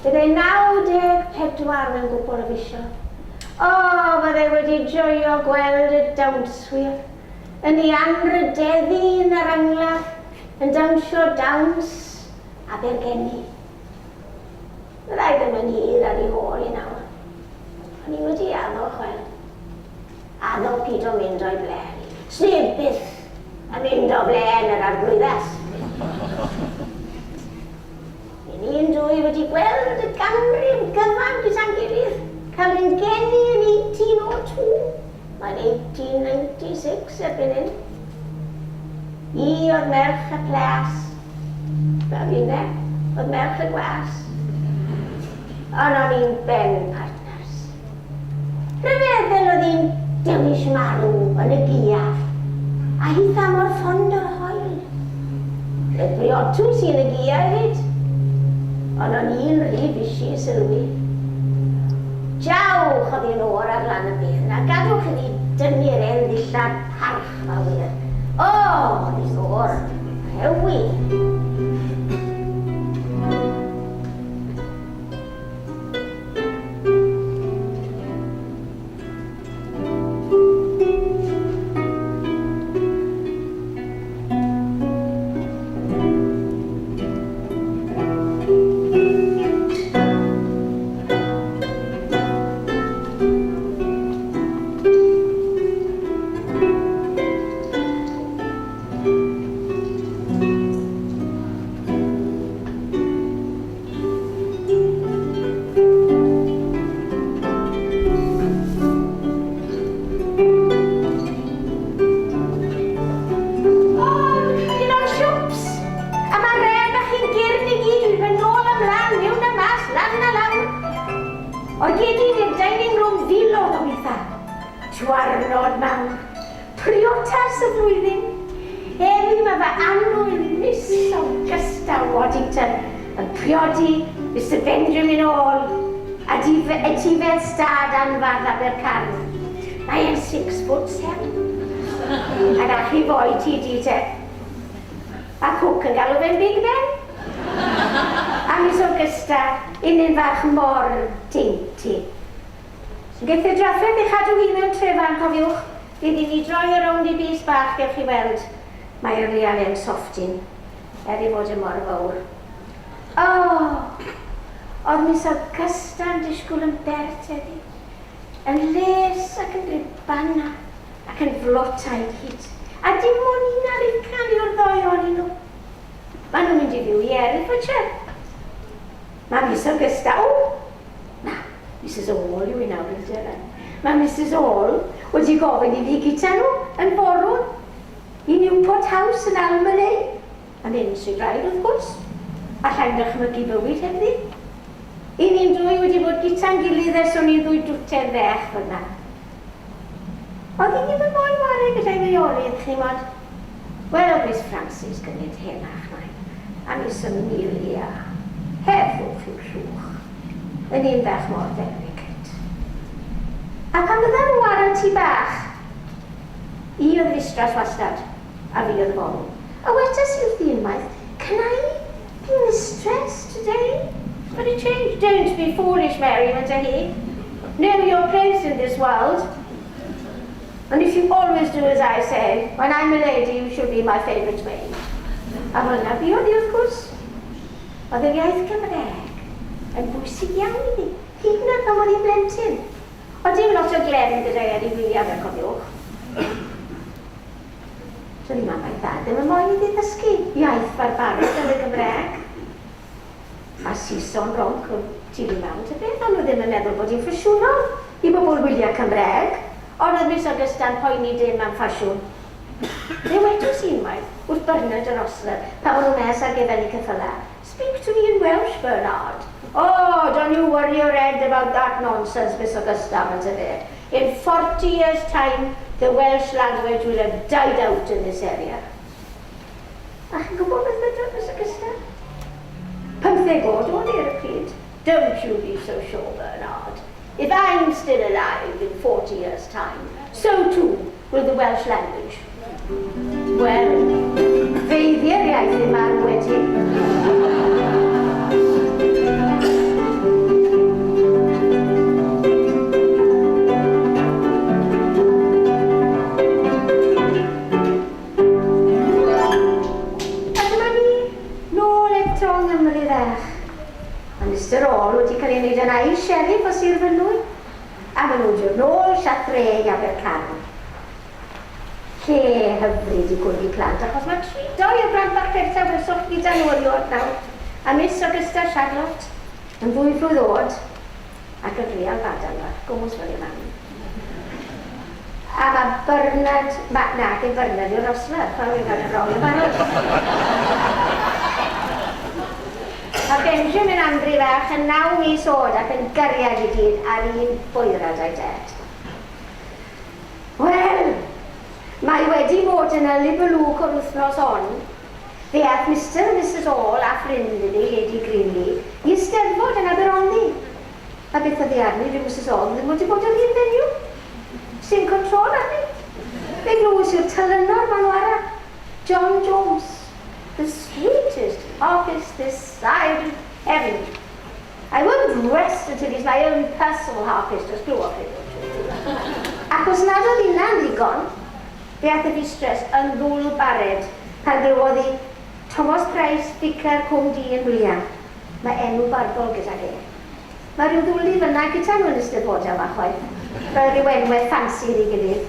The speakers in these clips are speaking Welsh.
Bydd e'n 94 mewn gwpwl o fisoedd. O, fydde wedi joio gweld y dawnswyr yn ei anrhydeddu yn yr angladd, yn dawnsio dawns Abergenni. Fydda i ddim yn hir ar ei hôl hi nawr. O'n i wedi addo, chwel. Addo pido mynd o'i blen hi. Sneb byth yn mynd o flen yr arglwyddes. Ni'n un dwy wedi gweld y ganrif gyfan gyda'n gilydd, cael ein geni yn 1802, mae'n 1896 erbyn hyn. I oedd merch y ples, fel finne, oedd merch y gwas. Ond o'n i'n ben partners. Rhyfeddol oedd hi'n dewis marw yn y gaeaf, a hitha mor ffond o'r haul. Roedd briotws hi yn y gaeaf hefyd, ond o'n i'n rhy fishi i sylwi. Jawch oedd hi'n oer ar lan y bedd 'na, gadwch iddi dynnu'r hen ddillad parch 'ma wir. O, oedd hi'n oer, rhewi. Un o'r siwps! A mae ren bach chi'n gyrn i gyd, dwi'n mynd nôl a mlan, miwn a mas, lan a lawr. O'r gegin i'r dining room filodd o bethau. Dwarnod mawr. Priodas y flwyddyn. Heddi mae fy annwyl Miss Augusta Waddington yn priodi Mister Benjamin Hall a etifedd stad anfardd Abercarn. Mae e'n six foot seven. A 'na chi foi TD te. A Cook yn galw fe'n Big Ben. A Miss Augusta, un fach mor dainty. Geith y drafferth ei chadw hi mewn trefan, cofiwch. Fydd i ni droi o rownd i bys bach, gewch chi weld. Mae y real e'n sofftyn, er ei fod e mor fowr. O! Oedd Miss Augusta yn disgwyl yn bert heddi. Yn les ac yn ribana ac yn flota i gyd. A dim ond un ar ucan yw'r ddou ohonyn nhw. Maen nhw'n mynd i fyw i Herefordshire. Mae Miss Augusta... O! Na, Misus All yw hi nawr yn dyfe? Mae Misus All wedi gofyn i fi gyda nhw yn forwn i Newport House yn Almeley. A mynd sy'n rhaid wrth gwrs. Alla i'm dychmygu bywyd hebddi. I ni'n dwy wedi bod gyda'n gilydd ers o'n i'n ddwy dwten fech fan'na. Oedd hi ddim yn moyn ware gyda'i feiorydd, chimod. Wel, oedd Miss Francis gymaint henach na hi, a Miss Amelia, heddwch i'w llwch, yn un ferch mor delicate. A pan fyddan nhw ar y tŷ bach, i oedd fistras wastad, a fi oedd y forwyn. A wedes i wrthi unwaith, Can I be mistress today? For a change. Don't be foolish, Mary, wenta hi. Know your place in this world. And if you always do as I say, when I'm a lady, you shall be my favourite maid. A fel yna buodd hi, wrth gwrs. Oedd yr iaith Gymraeg yn bwysig iawn iddi, hyd yn oed pan oedd hi'n blentyn. Oedd dim lot o glem gyda Eddie Williams, fe cofiwch. Doedd ei mam a'i thad ddim yn moyn iddi ddysgu iaith farbarog yn y Gymraeg. A Saeson ronc o teulu mawr ta beth, o'n nhw ddim yn meddwl bod hi'n ffasiwnol i bobl wylio Cymraeg. Ond oedd Miss Augusta'n poeni dim am ffasiwn. Fe wedws i unwaith wrth Bernard yr ostler pan o'n nhw mes ar gefn eu ceffylau, Speak to me in Welsh, Bernard. Oh, don't you worry your head about that nonsense, Miss Augusta, mynte fe. In 40 years time, the Welsh language will have died out in this area. A chi'n gwybod beth wedodd Miss Augusta? Pymtheg oed o'n i ar y pryd. Don't you be so sure, Bernard. If I'm still alive in 40 years time, so too will the Welsh language. Wel, feiddia'r iaith ddim marw wedi. cael ei wneud yna i sheriff o Sir Fynwy, a maen nhw'n dod nôl Lladre i Abercarn. Lle hyfryd i gwrdd plant, achos mae tri doi o blant bach perta welsoch gyda nhw erioed nawr, a Miss Augusta Charlotte yn ddwy flwydd oed, ac yn real fadan bach, gwmws fel ei mam. A mae Bernard, ma, na, dim Bernard yw'r Rosler, chwarae fi'n cael wrong yn barod. Mae Benjamin Ambry fach yn 9 mis oed ac yn gariad i gyd ar un boerad a'i dad. Wel, mae wedi bod yn y Libalŵc o'r wythnos hon. Fe aeth Mister a Misus Hall a ffrind iddi, Lady Greenley, i Eisteddfod yn Aberhonddu. A beth oddi arni, dyw Misus Hall ddim wedi bod yr un fenyw. Sdim control arni. Fe glywys i'r telynor maen nhw ara, John Jones, the sweetest harpist this side of heaven. I won't rest until he's my own personal harpist, os glywch chi. Ac os nad oedd hynna'n ddigon, fe aeth y fistres yn ddwl bared pan glywodd hi Thomas Price, ficer Cwm Du yn Wlia. Mae enw barddol gydag e. Mae rhyw ddwli fyna gyda nhw yn y Steddfodau yma chwaith, fel rhyw enwau ffansi iddi gilydd.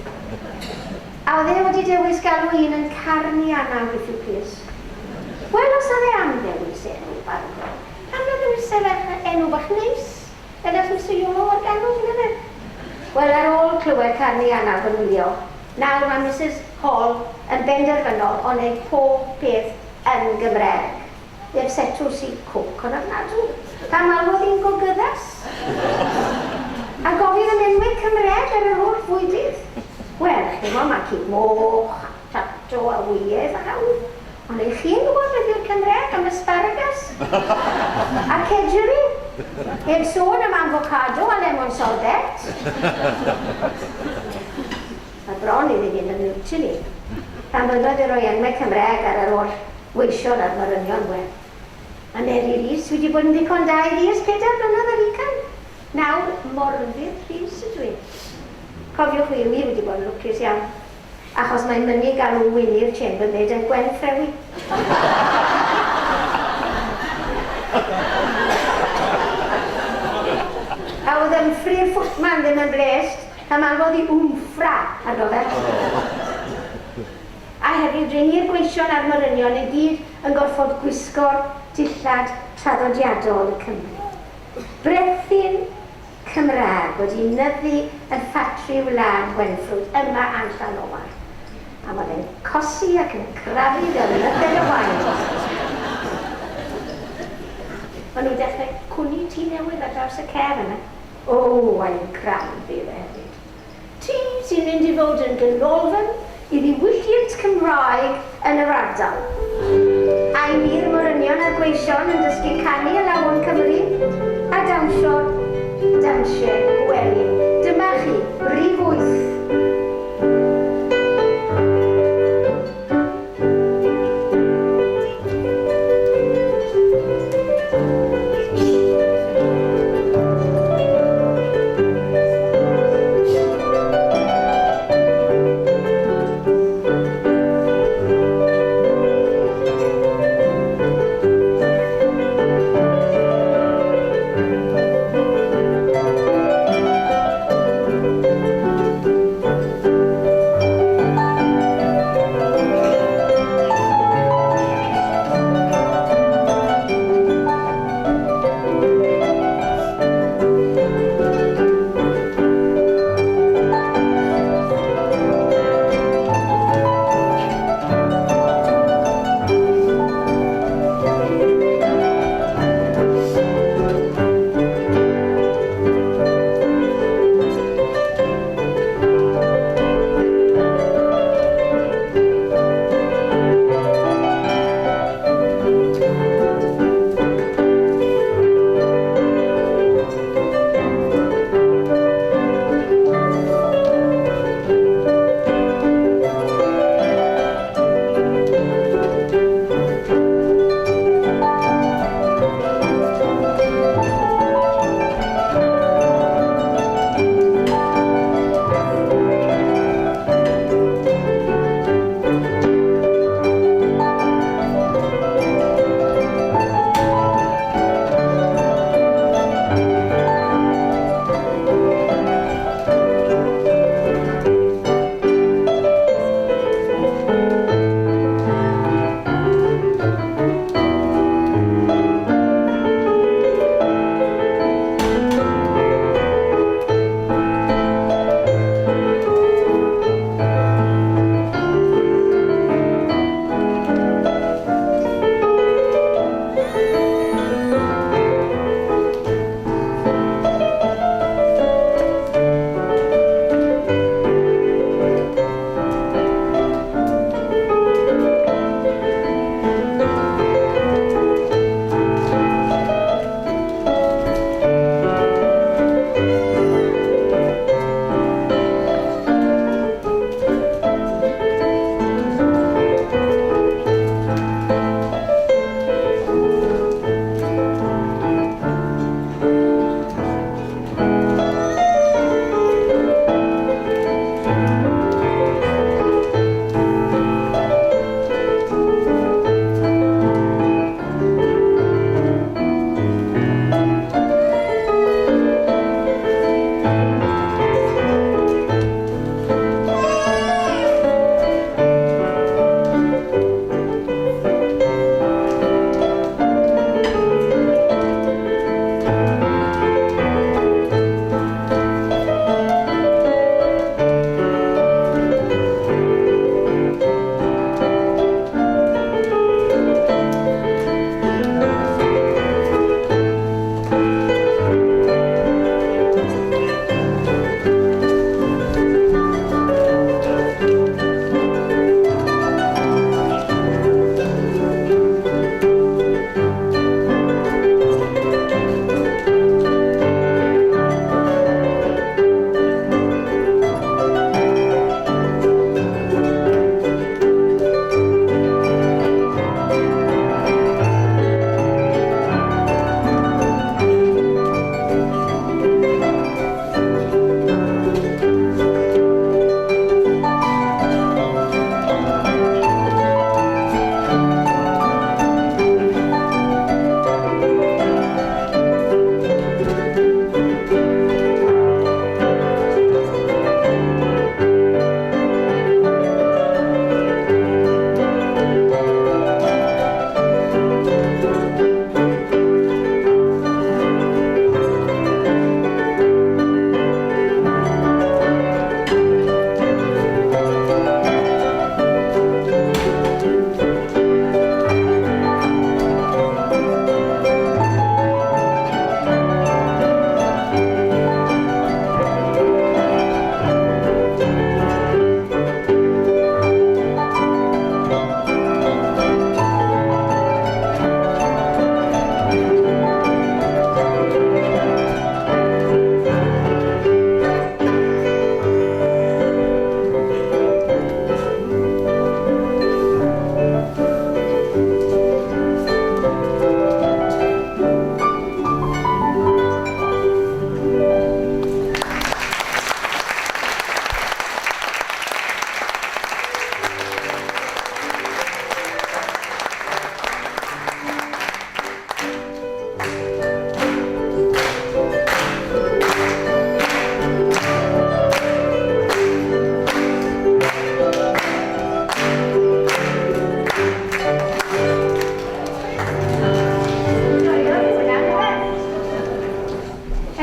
A oedd e wedi dewis galw un yn Carniana, if you please. Wel, os oedd e am ddewis enw barddol, pam na ddewis e ferch enw bach neis, fel nath Mister Iolo Morgannwg, neu fe? Wel, ar ôl clywed Carniana yn wylio, nawr mae Misus Hall yn benderfynol o wneud pob peth yn Gymraeg. Heb setws i cwc yn ofnadw. Pam alwodd hi'n gogyddas? A gofyn am enwau Cymraeg ar yr holl fwydydd? Wel, chimo, mae cig moch, a tato, a wyau eitha hawdd. Ond ych chi'n gwybod beth yw'r Cymraeg am asparagus? A kedgeree? Heb sôn am avocado a lemon sorbet. Mae bron iddi fynd yn mutiny. Pan fynnodd i roi enwau Cymraeg ar yr holl weision a'r morynion, wel, mae Mary Rees wedi bod yn ddigon da i fi ers pedair blynedd ar ugain. Nawr, Morfydd Rhys ydw i. Cofiwch fi, wi wedi bod yn lwcus iawn, achos mae'n mynnu galw Winnie'r chambermaid yn Gwen Ffrewi. A oedd Ymffri'r footman ddim yn blesd pan alwodd i Wmffra arno fe. A hefyd, ry'n ni'r gweision a'r morynion i gyd yn gorfod gwisgo'r dillad traddodiadol y Cymry. Brethyn Cymraeg wedi nyddu yn ffatri wlad Gwenffrwd yma yn Llanofer. A ma' fe'n cosi ac yn crafu fel nythed y wain. Ma' nhw'n dechrau cwni tŷ newydd ar draws y cefn yna. O, I'm crafu fe hefyd. Tŷ sy'n mynd i fod yn ganolfan i ddiwylliant Cymraeg yn yr ardal. Ai ni'r morynion a'r gweision yn dysgu canu alawon Cymru a dawnsio'r dawnsiau gwerin. Dyma chi, rhif wyth.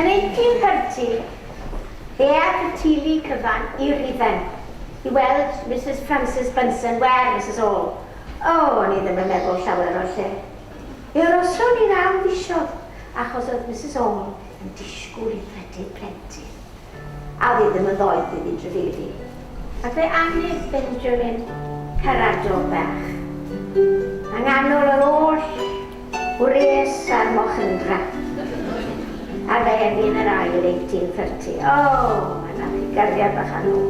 Yn 1830, fe aeth y teulu cyfan i Rufain i weld Misus Frances Bunsen, wel, Misus Hall. O, o'n i ddim yn meddwl llawer o'r lle. Fe aroson ni 'na am fisoedd, achos oedd Misus Hall yn disgwyl ei thrydydd plentyn. A oedd hi ddim yn ddoeth iddi drafeili. Ac fe aned Benjamin Caradog bach. Yng nghanol yr oll wres a'r mochyngra. Ar Fehefin yr ail 1830. O, mae 'na chi gariad bach annwyl.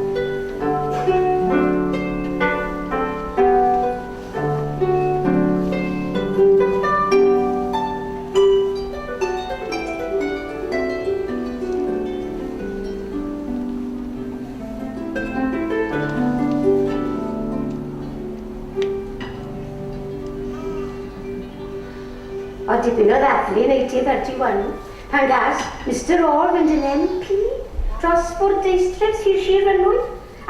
O dipyn o ddathlu yn 1831 pan gas Mister Hall fynd yn MP dros fwrdeistref Sir Sir Fynwy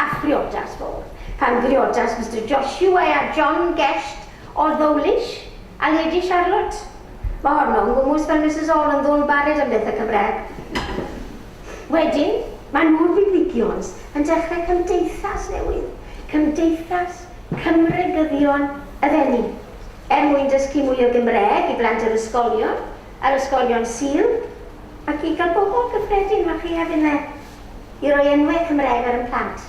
a phriodas fawr pan briodas Mister Joshua a John Guest o Ddowlish a Lady Charlotte. Mae honno'n gwmws fel Misus Hall yn ddwl bared am bethau Cymraeg. Wedyn, mae nhw'r Byddigions yn dechrau cymdeithas newydd, Cymdeithas Cymregyddion y Fenni, er mwyn dysgu mwy o Gymraeg i blant yr ysgolion, a'r ysgolion Sul, ac i gael bobl gyffredin, mae chi hefyd 'na, i roi enwau Cymraeg ar ein plant.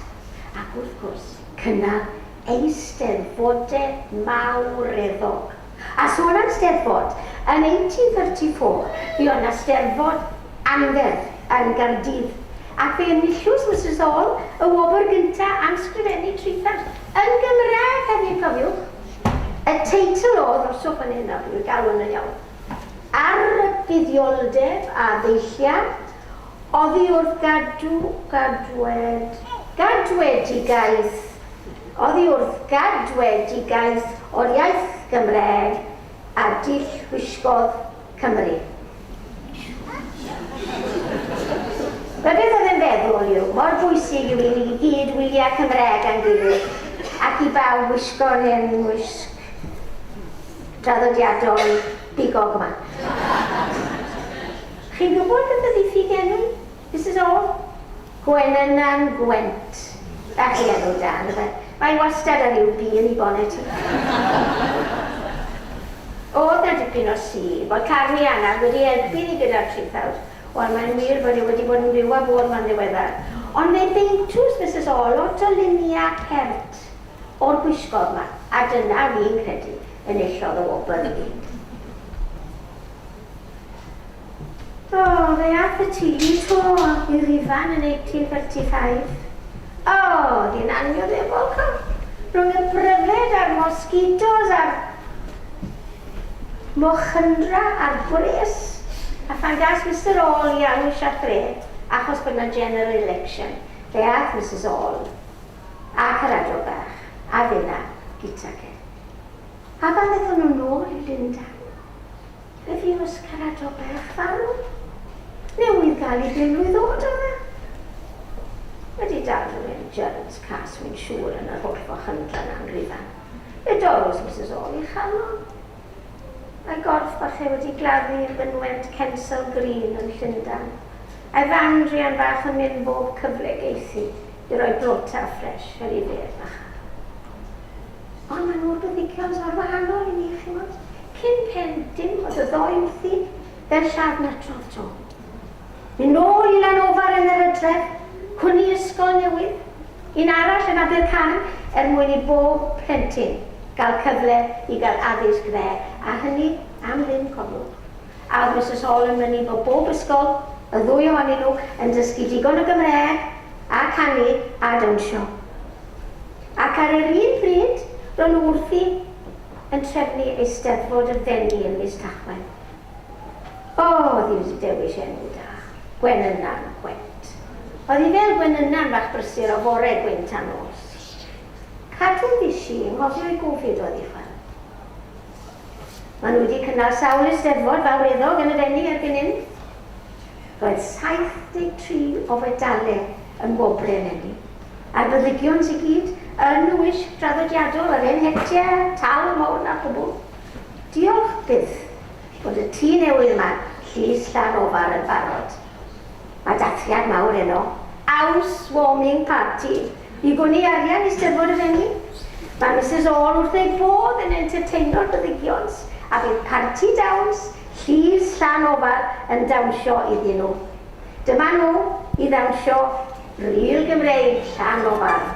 Ac wrth gwrs, cynnal eisteddfodau mawreddog. A sôn am Steddfod, yn 1834 fuodd 'na Steddfod anferth yn Gaerdydd, ac fe enillws Misus Hall y wobr gynta am sgrifennu traethawd, yn Gymraeg hefyd, cofiwch. Y teitl oedd, arhoswch fan hyn nawr, dwi'n gael hwn yn iawn, Ar y Buddioldeb a Ddeillia Oddi wrth Gadw, Gadwed, Gadwedigaeth, Oddi wrth gadwedigaeth o'r iaith Gymraeg a dull wisgodd Cymru. Wel, beth oedd e'n feddwl yw, mor bwysig yw i ni i gyd wylio Cymraeg a'n gilydd, ac i bawb wisgo'r hen wisg draddodiadol bigog yma. Chi'n gwybod beth oedd ei ffug enw? Misus O? Gwenynan Gwent. Bach i enw da, yndyfe? Mae wastad â rhyw bi yn ei bonet hi. O'dd 'na dipyn o si bod Carney Anna wedi helpu ni gyda'r traethawd. Wel, mae'n wir bod e wedi bod yn byw a bod 'ma'n ddiweddar. Ond fe beintws Misus O lot o lunia pert o'r gwisgodd 'ma, a dyna, fi'n credu, enillodd y wobr i gyd. O, fe ath y teulu 'to i Rhufain yn 1835. O, o'dd hi'n annioddefol, co. Rhwng y bryfed a'r mosgitos a'r mochynra a'r gwres. A phan gas Mister All i alw Chatre, achos bod 'na general election, fe ath Misus All a Caradog bach a finna gydag e. A pan ddethon nhw nôl i Lundain, Fe fues Caradog bach farw. Newydd gael ei benblwydd oed oedd e. Wedi dal rhywun germs cas wy'n siŵr yn yr holl fochyntra 'na yn Rhufain. Fe dorws Misus All ei chalon. A'i gorff bach e wedi gladdu yn mynwent Kensal Green yn Llundain. A'i fam druan fach yn mynd bob cyfle geithi i roi blota ffresh ar ei fedd bach. Ond maen nhw'r byddigions mor wahanol i ni, chimod. Cyn pen dim oedd y ddou wrthi, fel lladd nadrodd 'to. Mynd nôl i Lanofar yn yr hydref, cwni ysgol newydd, un arall yn Abercarn er mwyn i bob plentyn gael cyfle i gael addysg dde, a hynny am ddim, cofiwch. A oedd Misus Hall yn mynnu bod bob ysgol, y ddwy ohonyn nhw, yn dysgu digon o Gymraeg, a canu, a dawnsio. Ac ar yr un pryd, ro'n nhw wrthi yn trefnu Eisteddfod y Fenni ym mis Tachwedd. O, oedd hi wedi dewis enw da. Gwenynan Gwent. Oedd hi fel gwenynan fach brysur o fore gwynt a nos. Cadw fues i yng nghofio ei gofid oedd hi chwel. Maen nhw wedi cynnal sawl Eisteddfod fawreddog yn y Fenni erbyn hyn. Roedd 73 o fedalau yng ngwobrau eleni, a'r byddigions i gyd yn y wisg draddodiadol, yr hen hetiau, tal, mawr na chwbl. Diolch byth bod y tŷ newydd yma, Llys Llanofar, yn barod. Dathliad mawr heno. House warming party. I gwni arian i Steddfod y Fenni. Mae Misus All wrth ei bodd yn entertaino'r byddigions a bydd parti dawns Llys Llanofal yn dawnsio iddyn nhw. Dyma nhw i ddawnsio Rîl Gymreig Llanofal.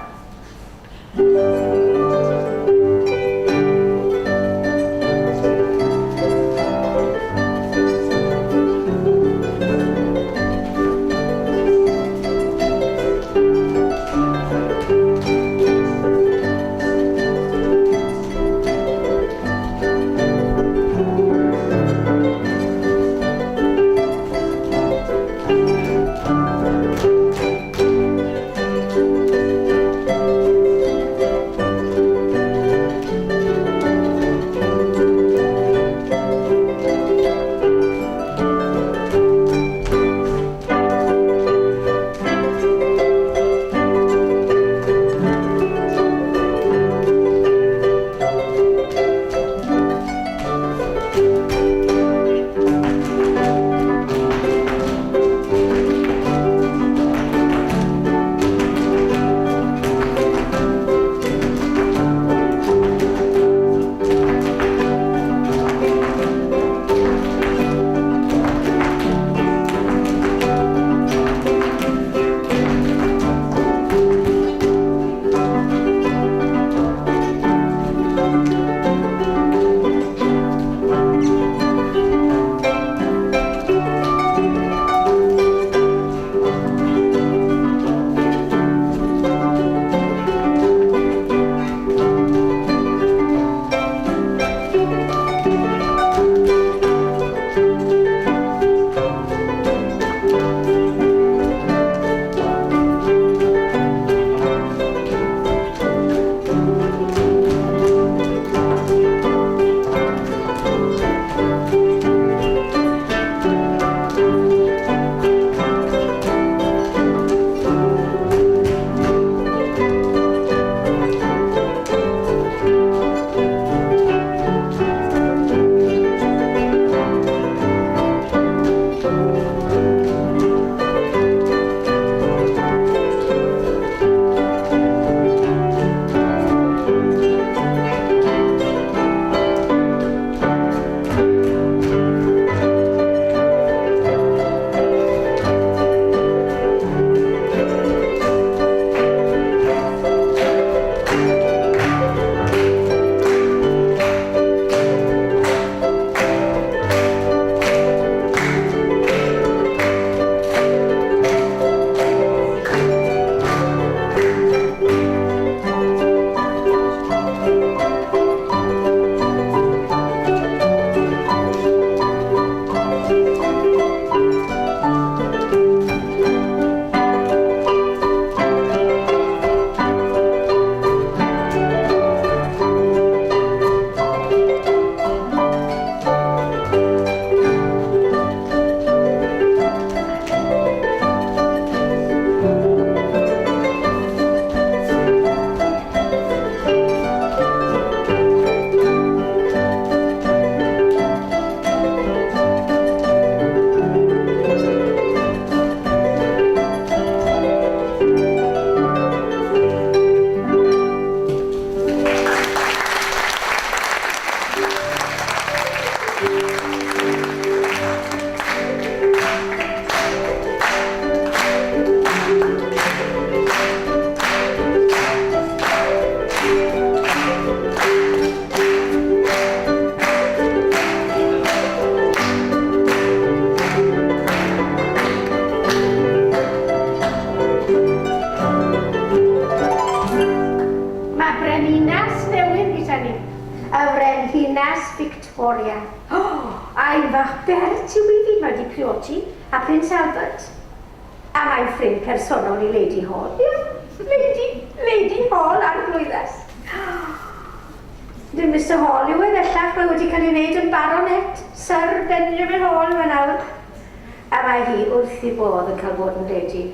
Mae brenhinas newydd gyda ni. Y frenhinas Victoria. O, a'i fach bert yw hi, mae wedi priodi a Prince Albert. A mae'n ffrind personol i Lady Hall. Ie, Lady, Lady Hall a'r blwyddes. Dim Mister Hall yw e bellach, mae wedi cael ei wneud yn baronet, Sir Benjamin Hall yw e nawr. A mae hi wrth ei bodd yn cael bod yn lady.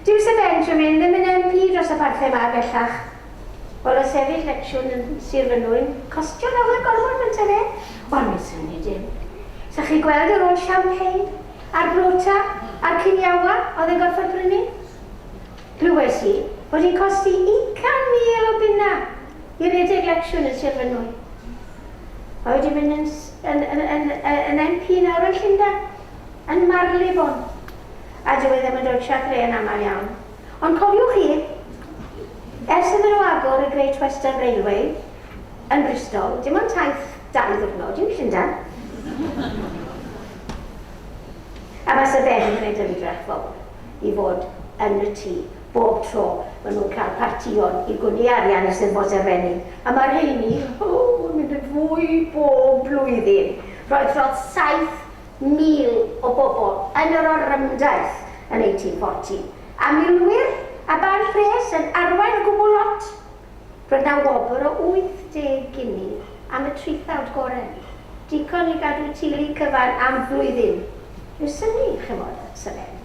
Dyw Sir Benjamin ddim yn MP dros y parthau 'ma bellach. Wel, o sefyll lecsiwn yn Sir Fynwy'n costio lawer gormod ynte fe? Wel, mi swn i dim. Sa chi gweld yr old champagne a'r blota? A'r ciniawa oedd e'n gorfod prynu? Glywes i bod hi'n costi ucan mil o bunna i redeg lecsiwn yn Sir Fynwy. Mae wedi mynd yn, yn, yn, yn, yn MP nawr yn Llundain, yn Marylebone. A dyw e ddim yn dod siarad yn aml iawn. Ond cofiwch chi, ers iddyn nhw agor y Great Western Railway yn Bristol, dim ond taith 2 ddiwrnod yw Llundain. A fasa fe yn gwneud ymdrech fawr i fod yn y tŷ bob tro maen nhw'n cael partïon i gwni arian i Steddfod y Fenni. A mae'r rheini, oh, yn mynd yn fwy bob blwyddyn. Roedd dros 7,000 o bobl yn yr orymdaith yn 1840. A milwyr a band pres yn arwain y gwbl lot. Roedd 'na wobr o 80 gini am y traethawd gorau. Digon i gadw teulu cyfan am flwyddyn. Yw synnu, chimod, at Seren.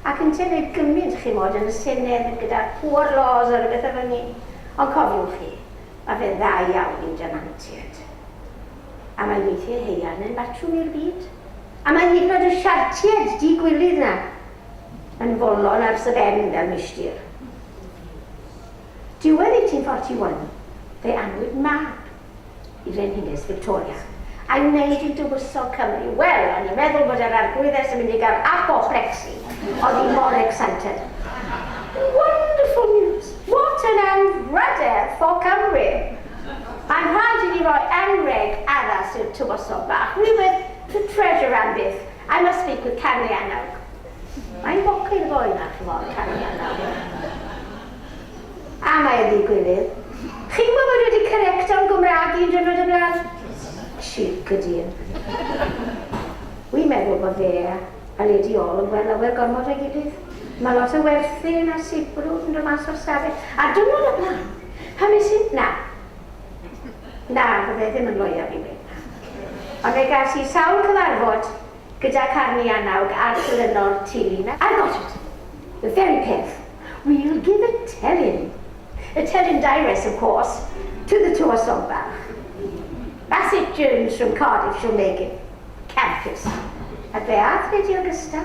Ac yn tynnu gymaint, chimod, yn y Senedd gyda'r poor laws a rhywbeth efo ni. Ond cofiwch chi, mae fe'n dda iawn i'w denantiaid. A mae weithiau haearn yn batrwm i'r byd. A mae hyd yn oed y siartiaid di-gwilydd 'na yn folon ar Sir Ben fel milltir. Diwedd 1841, fe anwyd mab i Frenhines Victoria, a'i wneud yn Dywysog Cymru. Wel, o'n i'n meddwl bod yr arglwyddes yn mynd i gael apoplexy. Oedd hi mor excited. Wonderful news! What an anrhydedd for Cymru! Mae'n rhaid i ni roi anrheg addas i'r tywysog bach, rhywbeth to treasure am byth. I must speak with Carnhuanawc. Mae'n bocyn boi na, chimod, Carnhuanawc. A mae ddigwydd. Chi'n gwybod bod wedi correcto'n Gymraeg un diwrnod o blaen? Cheek y dyn. Wi'n meddwl bod fe a Lady Ol yn gweld lawer gormod o'i gilydd. Mae lot o werthin a sibrwd yn dod mas o'r stafell. A diwrnod o blaen, pan nes i... Na. Na, fydde ddim yn loyal i mi. Ond fe gas i sawl cyfarfod gyda Carnhuanawc a'r telynor teulu. I got it. The very peth. We'll give a telyn. A telyn dirus, of course, to the tywysog bach. Bassett Jones from Cardiff shall make it. Campus. A fe ath Lady Augusta,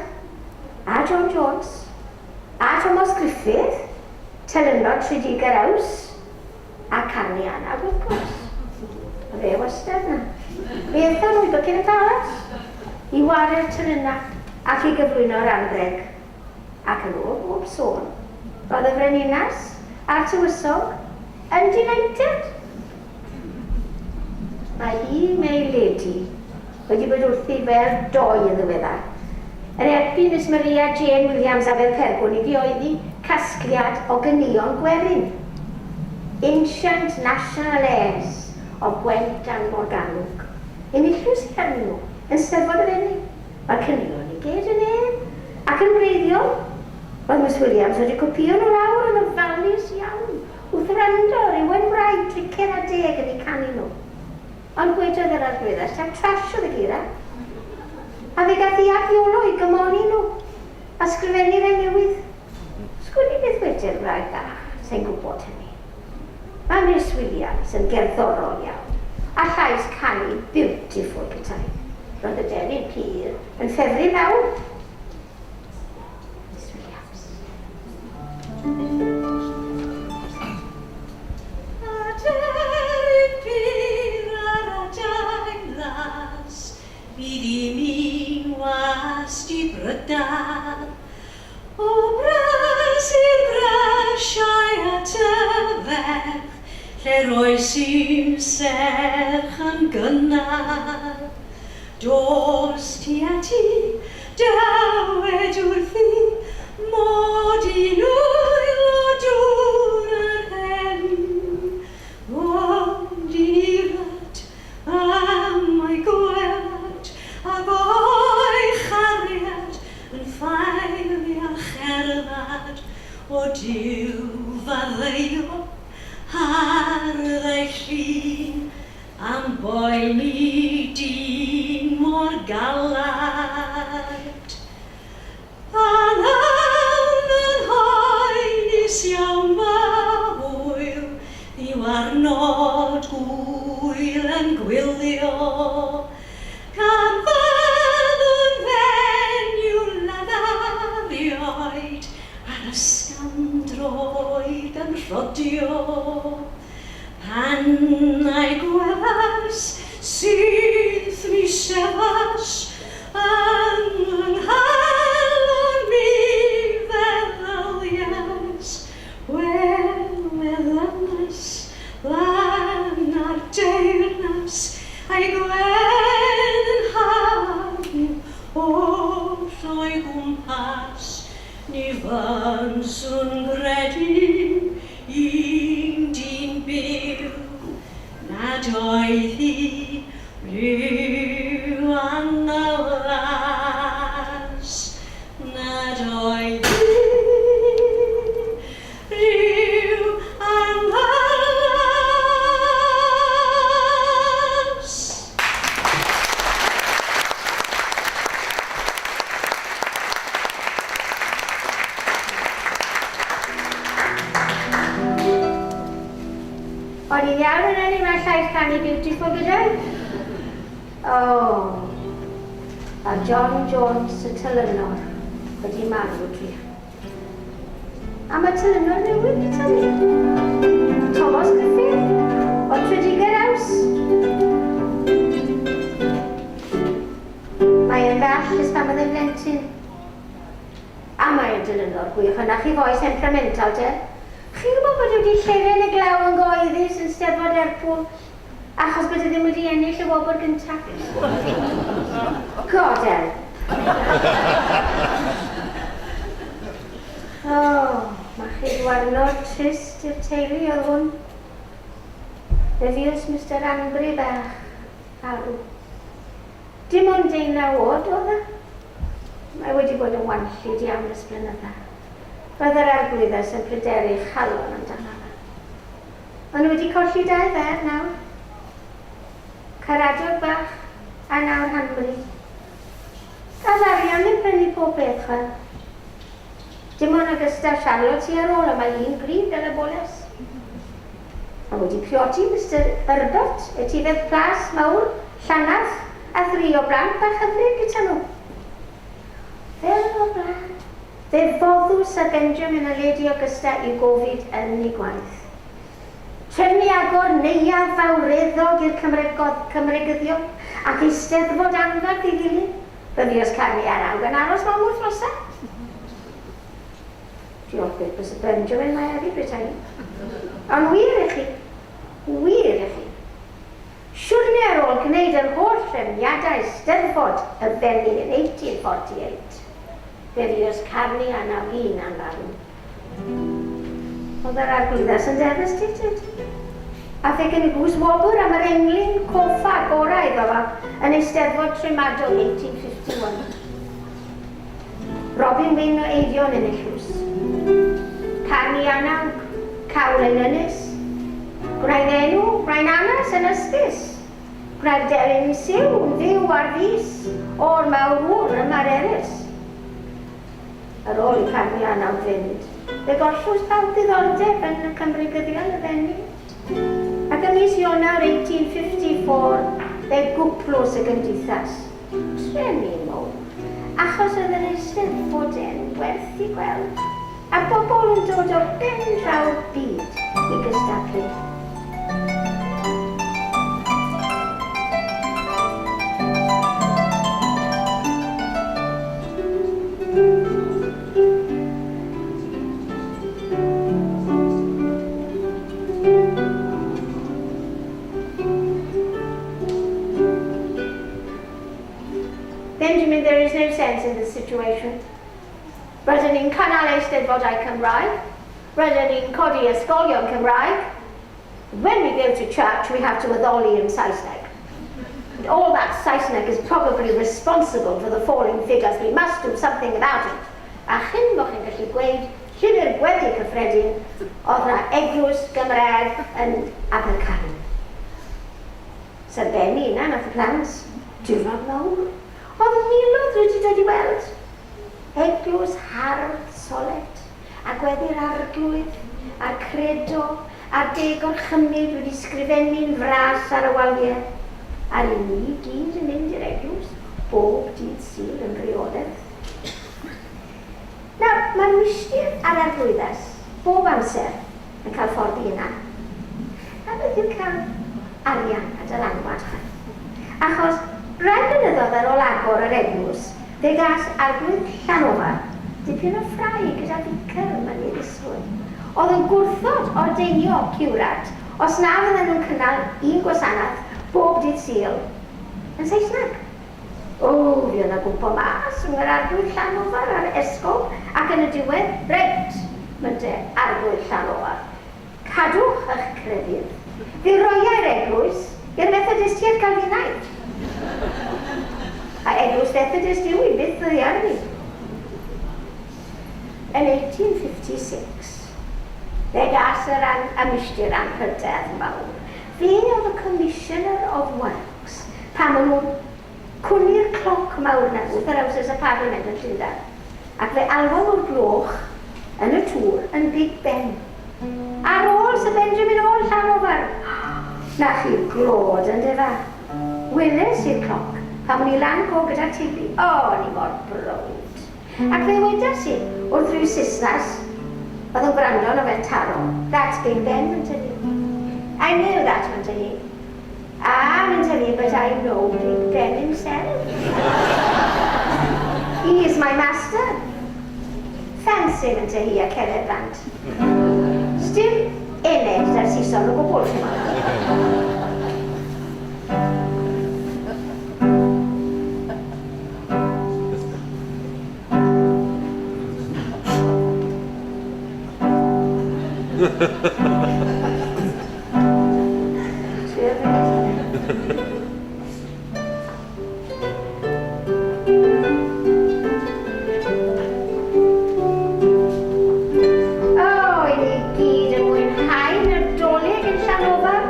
a John Jones, a Thomas Griffith, telynor Tredegar House, a Carnhuanawc, wrth gwrs. A fe wastad na. Fe aethon nhw i Buckingham Palace i ware'r telynau ac i gyflwyno'r anrheg. Ac yn ôl bob sôn, roedd y frenhines a'r tywysog yn delighted. Mae hi, May Lady, wedi bod wrthi fel doi yn ddiweddar, yn helpu Miss Maria Jane Williams Aberpergwn i gyhoeddi casgliad o ganeuon gwerin, Ancient National Airs of Gwent and Morgannwg. Enillws hi arnyn nhw yn Steddfod y Fenni. Mae'r caneuon i gyd yn hen ac yn wreiddiol. Roedd Miss Williams wedi copïo nhw lawr yn ofalus iawn wrth wrando ar Iwan Wraig 70 yn eu canu nhw. Ond gwedodd yr arglwyddes taw trash oedd y geira. A fe gath hi ap Iolo i gymoni nhw a sgrifennu rhai newydd. Sgwn i beth wede'r wraig bach, sai'n gwybod hynny. Mae Miss Williams yn gerddorol iawn, a llais canu beautiful petai. Roedd y delyn pur yn ffefryn mawr. Miss Williams. Aderyn pur ar adain las, Bydd i mi'n was di-brydar. O bres i'r brysiau at y ferch, Lle roes i'm serch yn gynnar. Dos ti ati, dywed wrthi, Mod i'n ŵyl o dŵr yr hen. Ond i'n irad am ei gweled, Ag o'i chariad yn ffaelu a cherddad. O Duw faddeuo hardd ei llun Am boeni dyn mor galad. Pan awn yn hoenus iawn fy hwyl, Ddiwarnod gŵyl yn gwylio, Gan fyddwn fenyw laddas. rhodio. Pan a'i gwelais, syth mi sefais, yn fy nghalon mi feddyliais, Wel, wel, lan a'r deyrnas, a'i gwên yn hardd oll o'i gwmpas, ni fynswn gredu un dyn byw nad oedd hi ryw angel las, nad oedd hi ryw angel las. O'n i'n iawn yn ennill mae'r llais canu beautiful gyda? O, a John Jones y telynor wedi marw dwi. A mae telynor newydd gyda ni. Thomas Griffith o Tredegar House. Mae e'n ddall ers pan oedd e'n blentyn. A mae e'n delynor gwych, yna chi foi temperamental te. Chi'n gwybod bod e wedi llefen y glaw yn gyhoeddus yn Steddfod Lerpwl achos bod e ddim wedi ennill y wobr gyntaf? God help. Oh, mae chi ddiwrnod trist i'r teulu oedd hwn. Fe fues Mr Anbri bach farw. Dim ond 19 oed oedd e. Mae wedi bod yn wanllyd iawn ers blynydda. Roedd yr arglwyddes yn pryderu chalon amdano fe. Maen nhw wedi colli dau fer nawr. Caradog bach a nawr Hanbury. Gall arian ddim prynu pob peth, chwel. Dim ond Augusta Charlotte sy ar ôl, a mae hi'n gryf fel y boles. Mae wedi priodi Mister Herbert, etifedd Plas Mawr, Llanarth, a thri o blant bach hyfryd gyda nhw. Fel o'r blaen, fe foddw Sir Benjamin a Lady Augusta i'w gofid yn eu gwaith. Trefnu agor neuadd fawreddog i'r Cymregyddion ac eisteddfod anferth i ddilyn. Fe fues Carmi ar awg yn aros mewn wythnosau. Diolch byth bod Sir Benjamin mae hefyd petai hi. Ond wir i chi, wir i chi. Siwrne ar ôl gwneud yr holl trefniadau Steddfod y Fenni yn 1848, fe fues Carmi a Nawhîn am farw. Oedd yr arglwyddes yn devastated. A fe gynigws wobr am yr englyn coffa gorau iddo fo yn Eisteddfod Tremadog 1851. Robin Wyn o Eifion enillws. Carn Ianawg, Cawl yn Ynys. Gwnaeth enw, gwnaeth anas yn ysbys. Gwnaeth delyn siw yn fyw ar fys o'r mawr ŵr yma'r erys. Ar ôl i Carn Ianawg fynd, fe gollws pawb ddiddordeb yn y Cymreigyddion y Fenni. Ac ym mis Ionawr 1854, fe gwplws y gymdeithas. Trueni mowr, achos oedd yr Eisteddfod e'n werth i gweld, a bobl yn dod o ben draw'r byd i gystadlu. Benjamin, there is no sense in this situation. Rydyn ni'n cynnal eisteddfodau Cymraeg. Rydyn ni'n codi ysgolion Cymraeg. When we go to church, we have to addoli in Saesneg. And all that Saesneg is probably responsible for the falling figures. We must do something about it. A chyn bo chi'n gallu gweud llyfr gweddi cyffredin, oedd na eglwys Gymraeg yn Abercarn. Sir Benny yna nath y plans. Diwrnod mawr. Oedd miloedd wedi dod i weld. Eglwys hardd solet, a gweddi'r arglwydd, a'r credo, a'r deg orchymyd wedi sgrifennu'n fras ar y waliau. A'r un ni gyd yn mynd i'r eglwys bob dydd Sul yn rheolaidd. Nawr, mae'r milltir a'r arglwyddes, bob amser, yn cael ffordd i hunan. A beth yw cael arian a dylanwad chwaith? Achos rai blynyddoedd ar ôl agor yr eglwys, fe gas Arglwydd Llanofer dipyn o ffrae gyda ficer ym Mynydd Islwyn, oedd yn gwrthod ordeinio ciwrad os na fydden nhw'n cynnal un gwasanaeth bob dydd Sul yn Saesneg. O, fuodd 'na gwmpo mas rhwng yr Arglwydd Llanofer a'r Esgob, ac yn y diwedd, reit, mynte Arglwydd Llanofer, cadwch ych crefydd. Fe roiai'r eglwys i'r Methodistiaid Calfinaidd. A eglwys Fethodist yw hi byth oddi arni. Yn 1856, fe gas yr y milltir anrhydedd mawr. Fe oedd y Commissioner of Works pan maen nhw'n cwni'r cloc mawr 'na wrth yr Houses of Parliament yn Llundain. Ac fe alwodd nhw'r gloch yn y tŵr yn Big Ben. Ar ôl Sir Benjamin Hall Llanofer. Na chi'r glod yn defa. Weles i'r cloc pan o'n i lan go gyda teulu. O, o'n i mor browd. Ac fe wedes i wrth ryw Saesnes oedd yn gwrando arno fe'n taro, "That's Big Ben," mynte hi. "I knew that," mynte hi. "Ah," mynte hi, "but I know Big Ben himself. He is my master." "Fancy," mynte hi, a cerdded bant. Sdim ened da'r Saeson o gwbl, ch'mod. Trio fe. O, i ni gyd yn mwynhau Nadolig yn Llanofer,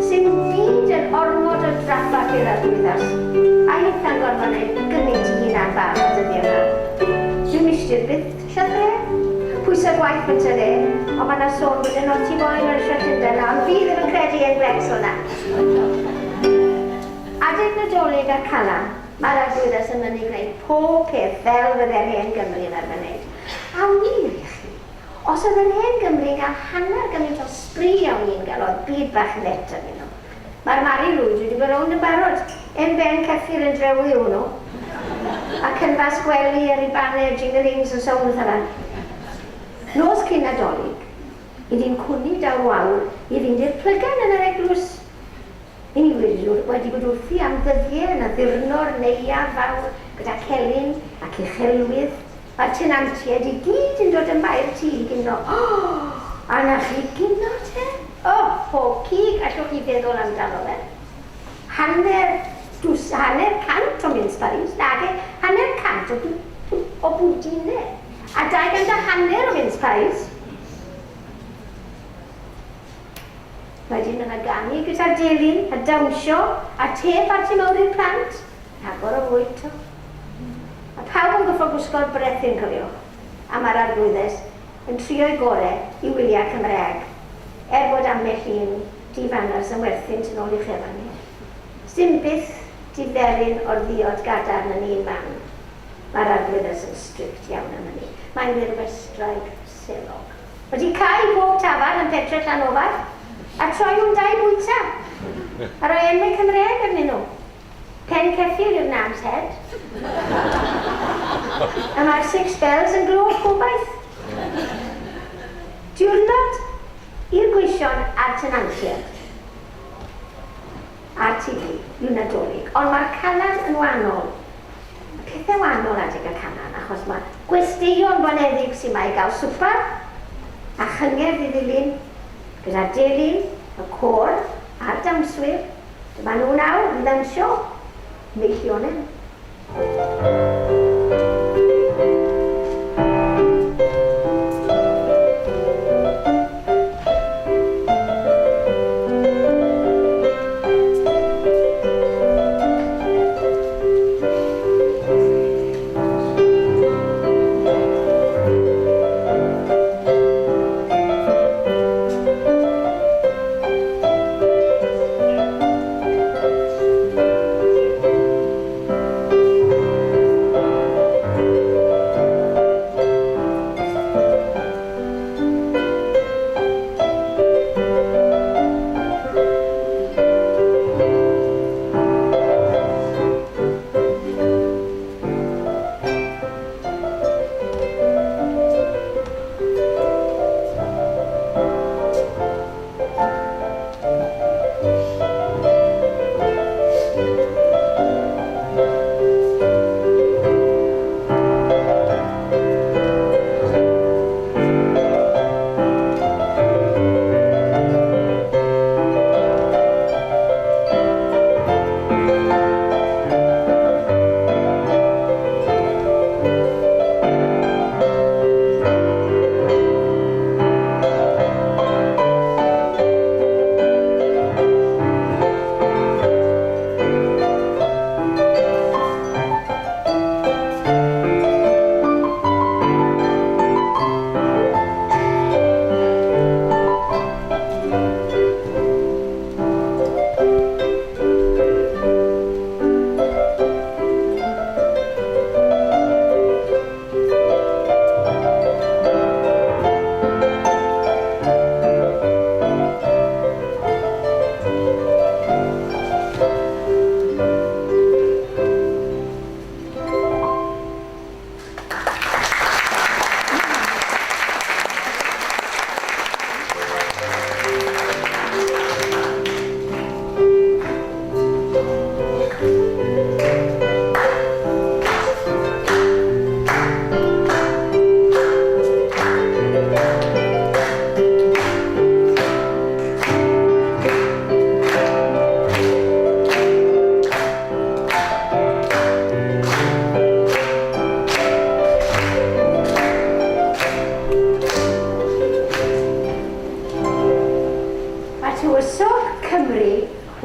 sy'n byd yn ormod o drafferth i'r arglwyddas. A hitha'n gorfod gwneud gymaint i hunan bach y dyddiau yma. Dwi'n milltir byth llythre. Pwysau gwaith yn tyfu, ond mae yna sôn bod y naughty boy yn eisiau Llundain na, ond fi ddim yn credu yn Gregson na. Adeg Nadolig a'r Calan, mae'r arglwyddes yn mynnu gwneud pob peth fel fydde'r hen Gymru yn arfer wneud. A wir i chi, os oedd yr hen Gymru'n cael hanner gymaint o sbri a o'n i'n gael, oedd byd bach net arnyn nhw. Mae'r Mari Lwyd wedi bod rownd yn barod, en ben ceffyl yn drewi hwnnw. A cynfas gwely a ribannau, jinglings and so on fel Nos cyn Nadolig, i ni'n cwni daw'r wawr i fynd i'r plygan yn yr eglwys. I ni wedi bod wrthi am ddyddiau yn addurno'r neuadd fawr gyda celyn ac uchelwydd. Mae'r tenantiaid i gyd yn dod yma i'r tŷ i gino. Oh, a na chi gino te? O, oh, pob cig allwch chi feddwl amdano fe. 50, 500 o mince pies, nage, 500 o bwdinau. A 250 o mince pies. Wedyn yna ganu gyda'r delyn, a dawnsio, a te parti mawr i'r plant. Rhagor o fwyd to. A pawb yn goffo gwisgo'r brethyn, cofiwch. A mae'r arglwyddes yn trio'i gore i wyliau Cymraeg, er bod ambell un difanars yn werthu'n tu nôl i chefn ni. Sdim byth diferyn o'r ddiod gadarn yn un man. Mae'r arglwyddes yn strict iawn am hynny. Mae'n ddirwestraig selog. Wedi cau pob tafarn yn pentre Llanofer a troi nhw'n dai bwyta a rhoi enwau Cymreig arnyn nhw. Pen ceffyl yw'r Nam's Head. A mae'r Six Bells yn gloch gobaith. Diwrnod i'r gweision a'r tenantiaid a'r teulu yw Nadolig, ond mae'r Calan yn wahanol. Mae pethau wahanol adeg y Calan, achos mae gwesteion boneddig sy'n mae i gael swpar a chyngerdd i ddilyn gyda delyn, y côr a'r dawnswyr. Dyma nhw nawr yn ddawnsio Meillionen.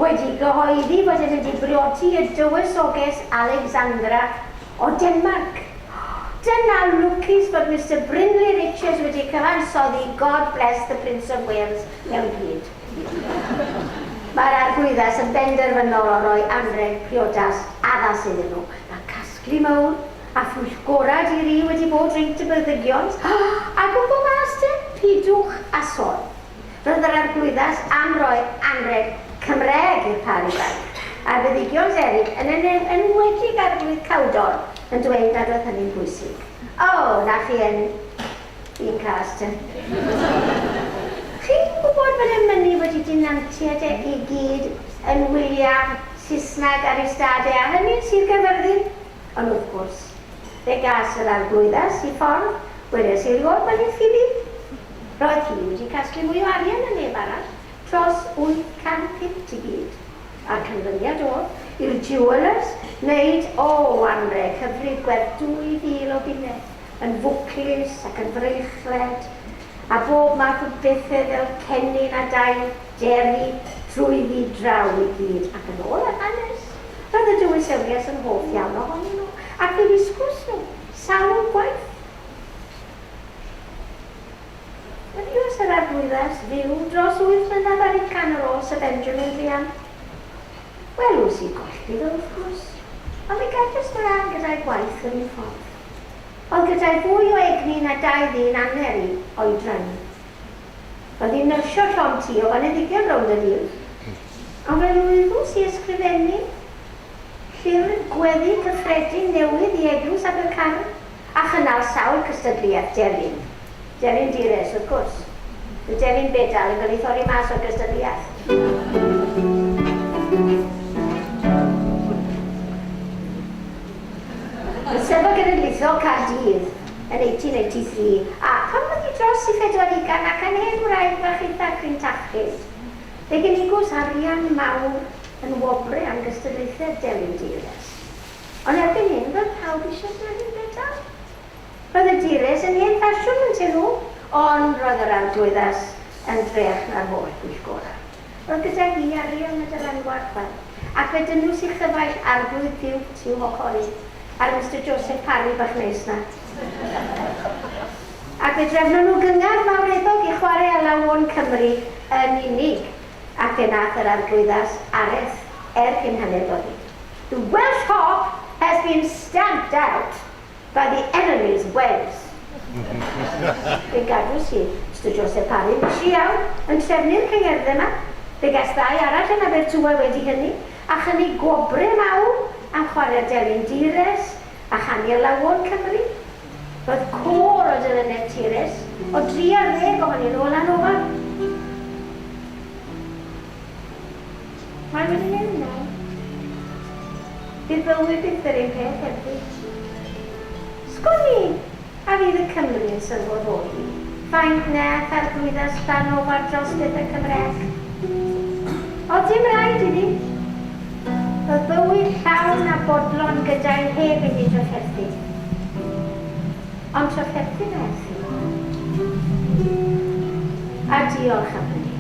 wedi gyhoeddi bod e wedi briodi y Dywysoges Alexandra o Denmarc. Dyna lwcus bod Mister Brinley Richards wedi cyfansoddi God Bless the Prince of Wales mewn pryd. Mae'r arglwyddes yn benderfynol o roi anrheg priodas addas iddyn nhw. Mae casglu mawr a phwyllgorau di-ri wedi bod rhyngth y byddygions, ac o bob mas te, pidwch â sôn. Roedd yr arglwyddes am roi anrheg Cymreg i'r pâr ifanc, a'r byddygions eraill, yn enwedig Arglwydd Cawdor, yn dweud nad oedd hynny'n bwysig. O, 'na chi yn un cas te. Chi'n gwybod bod y mynnu wedi dinantiad e i gyd yn wyliau Saesneg ar ei stad e, a hynny yn Sir Gaerfyrddin? Ond wrth gwrs, fe gas yr arglwyddes i ffordd, weles i rioed mynydd Ffili. Roedd hi wedi casglu mwy o arian na neb arall, dros 800 punt i gyd. A'r canlyniad oedd, i'r jewellers wneud, o, anrheg hyfryd gwerth 2,000 o bunnau, yn fwclis ac yn freichled, a bob math o bethe fel cennin a dail deri drwyddi draw i gyd. Ac yn ôl yr hanes, roedd y dywysoges yn hoff iawn ohonyn nhw, ac fe wisgws nhw sawl gwaith. Wedi oes yr arglwyddes fyw dros wyth mlynedd ar ugain ar ôl Sir Benjamin druan. Wel, oes i golli ddo wrth gwrs, ond mi gadws mlaen gyda'i gwaith yr un ffordd. Oedd gyda'i fwy o egni na dau ddyn anner i oedran i. Roedd hi'n nyrsio llond tŷ o foneddigion rownd y dydd. Ond fe lwyddws i ysgrifennu llyfr gweddi cyffredin newydd i Eglwys Abercarn. A chynnal sawl cystadleuaeth delyn. Delyn dires, wrth gwrs. Y delyn bedal yn cael ei thorri mas o'r gystadleuaeth. Eisteddfod Genedlaethol Caerdydd yn 1883, a phan oedd hi dros ei phedwar ugain ac yn hen wraig fach eitha crintachlyd, fe gynigws arian mawr yn wobre am gystadlaethau'r delyn dires. Ond erbyn hyn, roedd pawb eisiau delyn bedal. Roedd y dires yn hen ffasiwn yntyn nhw, ond roedd yr arglwyddes yn drech na'r holl bwyllgorau. Roedd gyda hi arian a dylanwad chwaith, ac fe dynnws ei chyfaill Arglwydd Bute i'w hochr hi, a'r Mister Joseph Parry bach neis 'na. Ac fe drefnon nhw gyngerdd mawreddog i chwarae alawon Cymru yn unig, ac fe nath yr arglwyddas araith er cyn hanner boddi. The Welsh harp has been stamped out by the enemy's Wales. Fe gadws hi Mister Joseph Parry yn fisi iawn yn trefnu'r cyngherddau 'ma. Fe ges ddau arall yn Abertawe wedi hynny, a chynnig gwobre mawr am chwarae'r delyn dires a chanu alawon Cymru. Roedd côr o delynau tires o dri ar ddeg ohonyn nhw o Lanofan. Mae wedi mynd nawr. Fydd bywyd byth yr un peth hebddi. Sgwn i a fydd y Cymry yn sylweddoli faint wnaeth Arglwyddes Llanofar dros bethau Cymreig. Oedd dim rhaid iddi. Roedd bywyd llawn a bodlon gyda'i heb iddi drafferthu. Ond trafferthu wnaeth hi. A diolch am hynny.